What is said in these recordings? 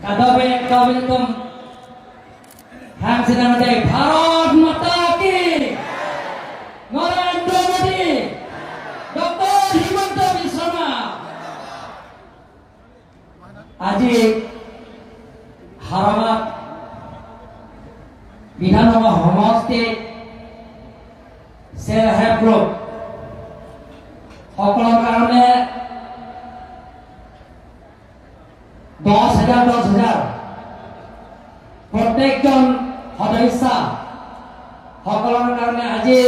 कदम भारत माता की। नरेंद्र मोदी, ডক্টৰ হিমন্ত বিশ্ব শৰ্মা। আজি হাৰমাত বিধানসভা সমষ্টিত চেল্ফ হেল্প গ্ৰুপ সকলৰ কাৰণে 10,000 10,000 প্ৰত্যেকজন সদস্য সকলৰ কাৰণে আজি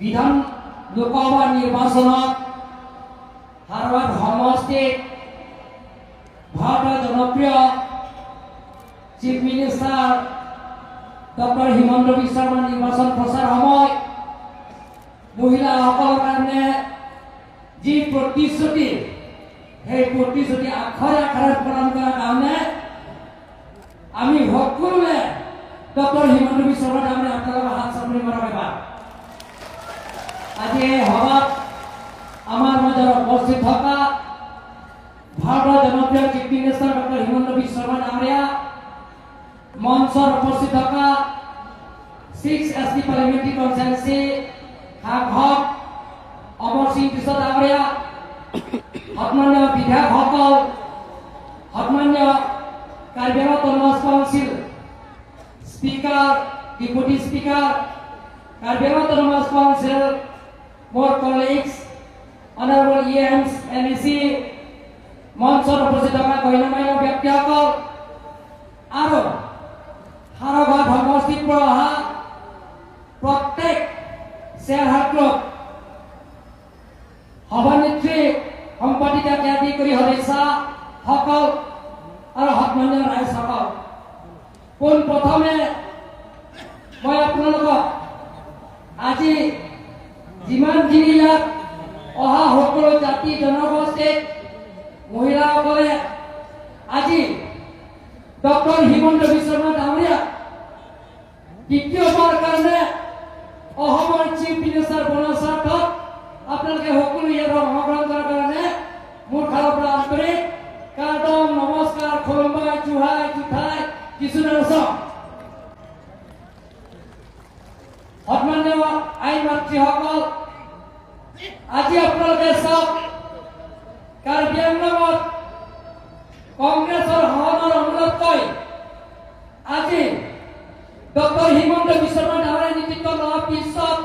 বিধান লোকসভা নিৰ্বাচনত হাৰমাত সমষ্টিত ভাৰতৰ জনপ্ৰিয় chief minister doctor Himanta Biswa Sharma নিৰ্বাচন প্ৰচাৰ সময় মহিলাসকলৰ কাৰণে যি প্ৰতিশ্ৰুতি, সেই প্ৰতিশ্ৰুতি আখৰে আখৰে প্ৰদান কৰাৰ কাৰণে আমি সকলোৱে ডক্টৰ হিমন্ত বিশ্ব শৰ্মা ডাঙৰীয়া, আপোনালোকৰ হাত চাপৰি মাৰক এবাৰ। আজি এই সভাত আমাৰ মাজত উপস্থিত থকা ভাৰতৰ জনপ্ৰিয় chief minister doctor Himanta Biswa Sharma ডাঙৰীয়া, মঞ্চত উপস্থিত থকা six S T parliamentary constituency সাংসদ অমৰ সিং বিশ্ব ডাঙৰীয়া, সন্মানীয় বিধায়কসকল, সন্মানীয় Karbi Anglong autonomous council speaker, deputy speaker, Karbi Anglong autonomous council, মোৰ কলিগছ, অনাৰেবল ই এমছ, এম ই চি, মঞ্চত উপস্থিত থকা গণ্যমান্য ব্যক্তিসকল আৰু হাৰঘাট সমষ্টিৰ পৰা অহা প্ৰত্যেক চেল্ফ হেল্প গ্ৰুপ সভানেত্ৰী, সম্পাদিকাকে আদি কৰি সদস্যসকল আৰু সন্মানীয় ৰাইজসকল, পোনপ্ৰথমে মই আপোনালোকক আজি যিমানখিনি ইয়াত অহা সকলো জাতি জনগোষ্ঠীক মহিলাসকলে আজি ডক্টৰ হিমন্ত বিশ্ব শৰ্মা ডাঙৰীয়া দ্বিতীয়বাৰ কাৰণে অসমৰ চিফ মিনিষ্টাৰ বনোৱাৰ স্বাৰ্থত আপোনালোকে সকলো ইয়াত অংশগ্ৰহণ কৰাৰ কাৰণে মোৰ ফালৰ পৰা আন্তৰিক কাৰ্দম নমস্কাৰ, খুলুমবাই, জুহাই, জুঠাই, কিছু। সন্মানীয় আই মাতৃসকল, আজি আপোনালোকে চাওক, কাৰ্বি আংলঙত কংগ্ৰেছৰ শাসনৰ আমোলতকৈ আজি ডক্টৰ হিমন্ত বিশ্ব শৰ্মা ডাঙৰীয়াৰ নেতৃত্ব লোৱাৰ পিছত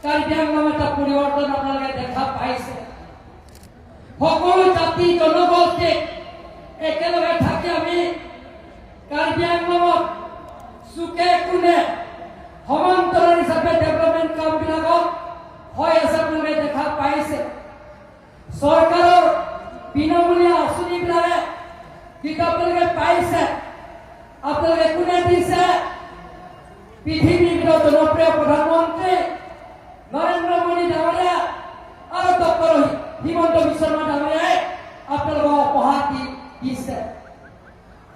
কাৰ্বি আংলঙত এটা পৰিৱৰ্তন আপোনালোকে দেখা পাইছে। সকলো জাতি জনগোষ্ঠীক একেলগে থাকি আমি কাৰ্বি আংলঙত চুকে কোণে সমান্তৰাল হিচাপে ডেভেলপমেণ্ট কামবিলাকক হৈ আছে, আপোনালোকে দেখা পাইছে। চৰকাৰৰ বিনামূলীয়া আঁচনিবিলাকে যিটো আপোনালোকে পাইছে, আপোনালোকে কোনে দিছে? পৃথিৱীৰ ভিতৰত জনপ্ৰিয় প্ৰধানমন্ত্ৰী নৰেন্দ্ৰ মোদী ডাঙৰীয়া আৰু ডক্টৰ হিমন্ত বিশ্ব শৰ্মা ডাঙৰীয়াই আপোনালোকক উপহাৰ দি দিছে।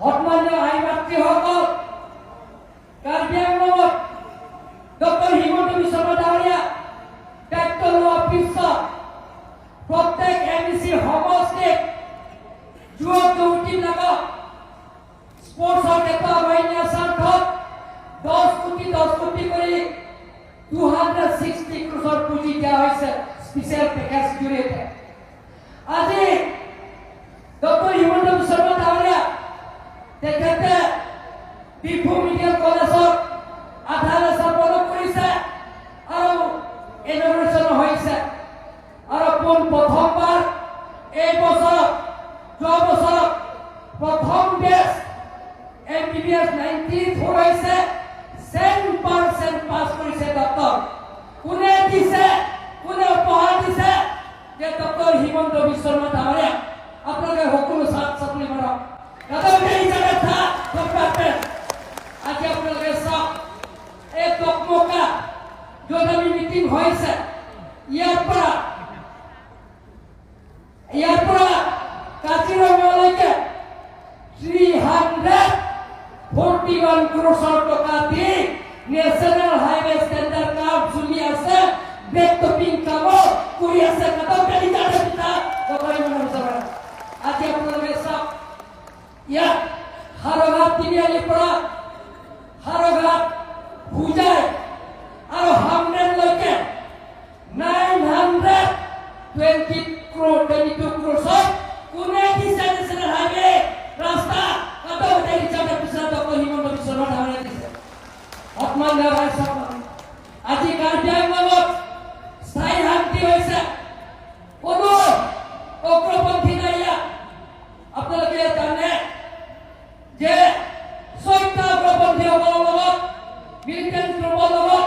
সন্মানীয় আই মাতৃসকল, কাৰ্বি আংলঙত ডক্টৰ হিমন্ত বিশ্ব শৰ্মা ডাঙৰীয়া দায়িত্ব লোৱাৰ পিছত প্ৰত্যেক এম ই চি সমষ্টিত যুৱক যুৱতীবিলাকক স্পৰ্টছৰ ক্ষেত্ৰত আগুৱাই নিয়াৰ স্বাৰ্থত 10 কোটি 10 কোটি কৰি 260 ক্ৰ'ৰৰ পুঁজি দিয়া হৈছে স্পেচিয়েল পেকেজ জৰিয়তে। আজি ডক্টৰ হিমন্ত বিশ্ব শৰ্মা ডাঙৰীয়া, তেখেতে ডিফু মেডিকেল কলেজত আধাৰশিলা প্ৰদান কৰিছে আৰু ইনঅগুৰেশ্যন হৈছে আৰু পোন প্ৰথমবাৰ এই বছৰত, যোৱা বছৰত প্ৰথম বেচ এমবিবিএছ 94 হৈছে, 10% পাছ কৰিছে ডক্টৰ। কোনে দিছে? কোনে উপহাৰ দিছে? যে ডক্টৰ হিমন্ত বিশ্ব শৰ্মা ডাঙৰীয়া। আপোনালোকে সকলো ছাত্ৰ ছাত্ৰী মাৰক। আজি আপোনালোকে চাওক, এই টকমকা য'ত আমি মিটিং হৈছে, ইয়াৰ পৰা কাজিৰঙালৈকে 341 ক্ৰ'ৰৰ টকা দি নেশ্যনেল হাইৱে ষ্টেণ্ডাৰ্ড কাম চলি আছে, ব্লেক টপিং কামো কৰি আছে। আজি ক্ৰ'ৰ, 22 ক্ৰ'ৰ্ছত কোনে দিছে নেশ্যনেল হাইৱে ৰাস্তা? পিছত ডক্টৰ হিমন্ত বিশ্ব শৰ্মা ডাঙৰীয়া দিছে। সন্মানীয় ৰাইজসকল, আজি কাৰ্বি আংলঙত স্থায়ী শান্তি হৈছে। কোনো উগ্ৰপন্থী নাই ইয়াত। আপোনালোকে জানে যে 6টা উগ্ৰপন্থীসকলৰ লগত, মিলিটেণ্ট গ্ৰুপৰ লগত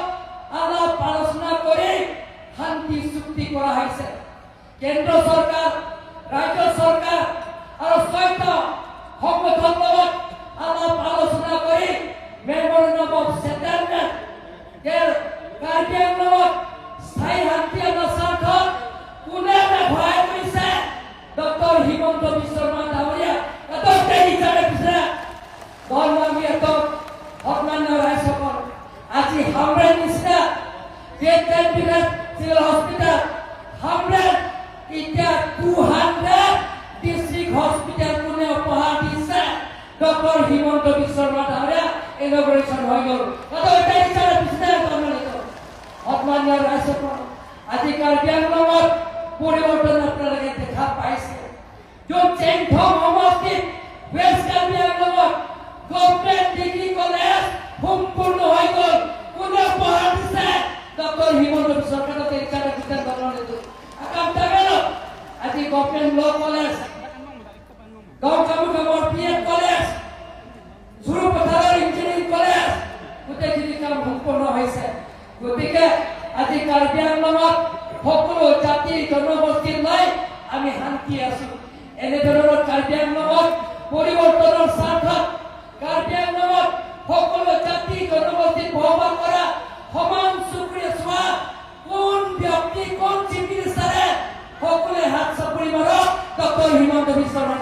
আলাপ আলোচনা কৰি শান্তি চুক্তি কৰা হৈছে। কেন্দ্ৰ চৰকাৰ, ৰাজ্য চৰকাৰ আৰু 6টা সংগঠনৰ লগত আলাপ আলোচনা কৰি মেমৰেণ্ডাম অফ ছেটেলমেণ্ট, কাৰ্বি আংলঙত স্থায়ী শান্তি অনাৰ স্বাৰ্থত কোনে সহায় কৰিছে? ডক্টৰ হিমন্ত বিশ্ব শৰ্মা ডাঙৰীয়া। হিচাপে পিছে সন্মানীয় ৰাইজসকল, আজি হামৰেণ নিচিনা 10 village civil hospital, Hamren এতিয়া 200 ডিষ্ট্ৰিক্ট হস্পিটেল কোনে উপহাৰ দিছে? ডক্টৰ হিমন্ত বিশ্ব শৰ্মা ডাঙৰীয়া। ইনঅগুৰেশ্যন হৈ গ'ল। সন্মানীয় ৰাইজসকল, আজি কাৰ্বি আংলঙত পৰিৱৰ্তন আপোনালোকে দেখা পাইছে। য'ত চেংথং সমষ্টিত, ৱেষ্ট কাৰ্বি আংলঙত গভৰ্ণমেণ্ট ডিগ্ৰী কলেজ সম্পূৰ্ণ হৈ গ'ল। কোনে উপহাৰ দিছে? ডক্টৰ হিমন্ত বিশ্ব শৰ্মা। আজি গভৰ্ণমেণ্ট ল কলেজ, গাঁও বি এড কলেজ, সৰুপথাৰৰ ইঞ্জিনিয়াৰিং কলেজ, গোটেইখিনি কাম সম্পূৰ্ণ হৈছে। গতিকে আজি কাৰ্বি আংলঙত সকলো জাতি জনগোষ্ঠী লৈ আমি শান্তি আছো। এনেধৰণৰ কাৰ্বি আংলঙত পৰিৱৰ্তনৰ স্বাৰ্থত, কাৰ্বি আংলঙত সকলো জাতি জনগোষ্ঠীত বসবাস কৰা সমান চকুৰে চোৱা কোন ব্যক্তি, কোন চিফ মিনিষ্টাৰে? সকলোৱে হাত চাপৰি মাৰক, ডক্টৰ হিমন্ত বিশ্ব শৰ্মা।